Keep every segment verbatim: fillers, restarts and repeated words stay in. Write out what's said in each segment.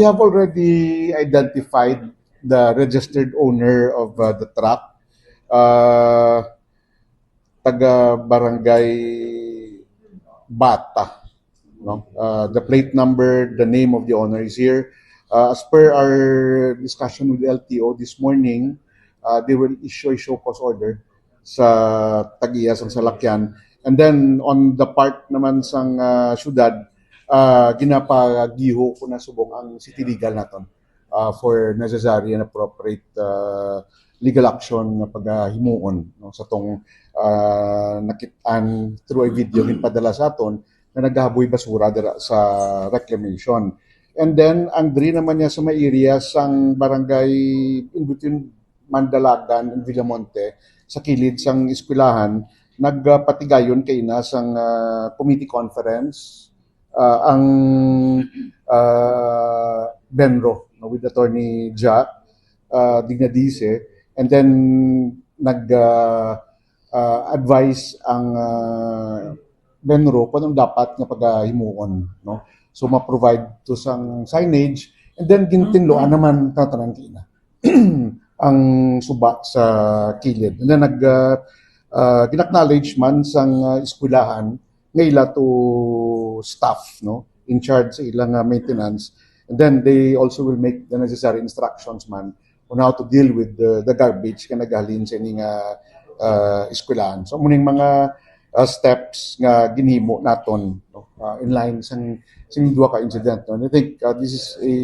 We have already identified the registered owner of uh, the truck. Uh, taga Barangay Bata. No? Uh, the plate number, the name of the owner is here. Uh, as per our discussion with L T O this morning, uh, they will issue a show cause order sa tag-iya sang salakyan. And then on the part naman sang uh, syudad, uh, ginapagiho ko na subong ang city legal naton uh, for necessary and appropriate uh, legal action nga pagahimuon, no, sa tong uh, nakit-an through a video ginpadala sa aton nga nagahaboy basura dira sa reclamation. And then ang diri naman niya sa may area sang barangay in between Mandalagan and Villamonte, sa kilid sang eskwelahan, nagpatigayon kaina sang uh, committee conference uh, ang uh, Benro, no, with Attorney Ja uh, Dignadise, and then nag uh, uh, advise ang uh, Benro kung anong dapat nga pagahimuon, no? So ma-provide to sang signage, and then gintinluan naman tanan kina ang suba sa kilid. And then nag uh, uh, gin-acknowledge man sang uh, eskwelahan nga ila to staff, no, in charge sa ilang uh, maintenance, and then they also will make the necessary instructions man on how to deal with the, the garbage nga nagahalin sa ining uh, uh, eskwelahan. So muning mga uh, steps nga ginhimo naton, no, uh, in line sang sing duha ka incident, no? And I think uh, this is a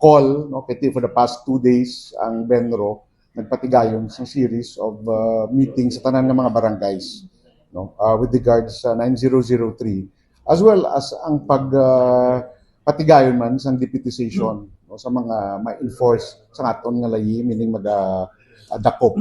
call, no, kay for the past two days ang Benro nagpatigayon sa series of uh, meetings sa tanan nga mga barangays, no, uh, with regards sa nine zero zero three, as well as ang pag uh, patigayon man sang deputization, no, sa mga ma-enforce sa aton nga layi, meaning maga uh, dakop.